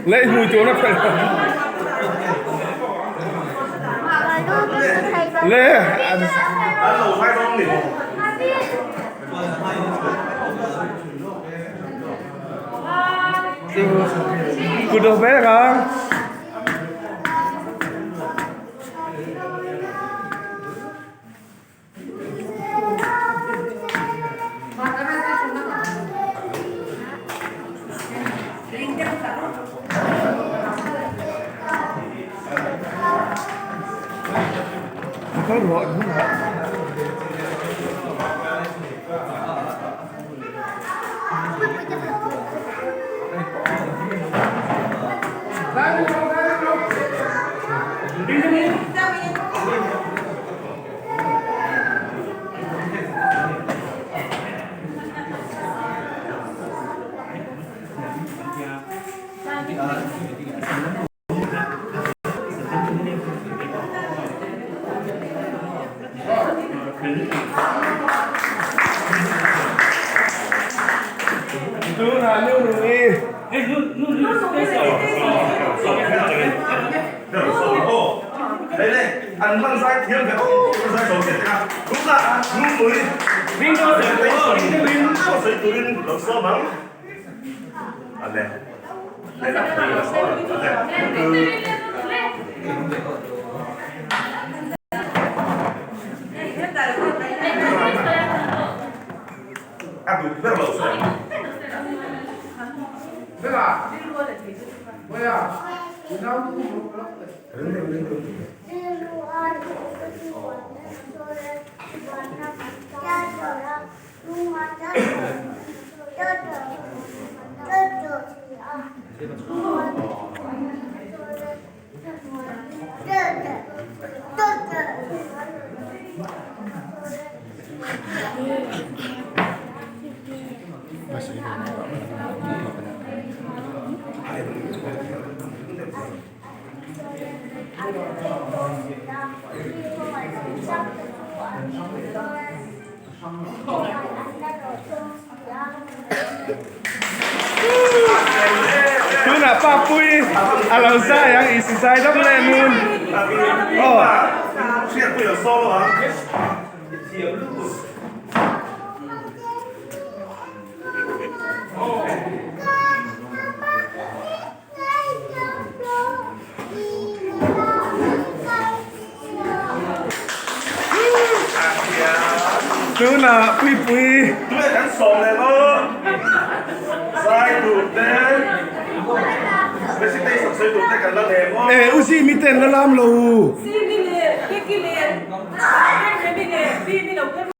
Le i hmui tuan a phelh lo. Le an Kut do ve ka. Tunah nu nui. Tunah Papui a lo zai ang i si zai dam leh nun. Aw. Tunah Puipui. Tunah kan sawm leh maw? Zai tur te, recitation sawi tur te kan la leh maw? E u si mi ten la lam lo u. Si mi le, Peki le, Remremi le, Pi mi lo.